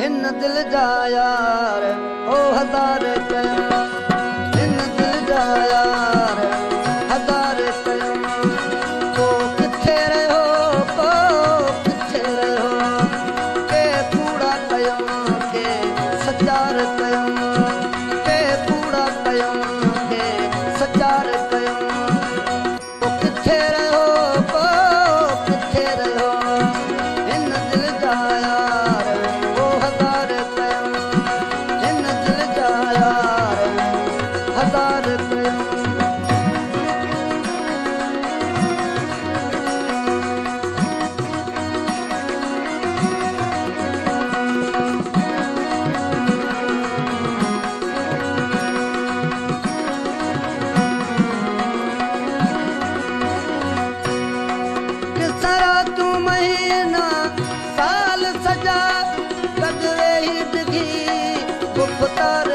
هن دل جا يار او هزار ڪيم، هن دل جا يار هزار ڪيم. ڪو ڪٿي رهيو، ڪو ڪٿي رهيو، ڪي ڪوڙا ڪيم، ڪي سچار ڪيم، ڪي ڪوڙا ڪيم، ڪي سچار ڪيم. ڪو ڪٿي رهيو، ڪو ڪٿي رهيو، هن دل جا يار او هزار ڪيم، هن دل جا يار هزار ڪيم. ڪسرا تون مهينا سال سڄا گڏ ويهي ڊگهي گفتار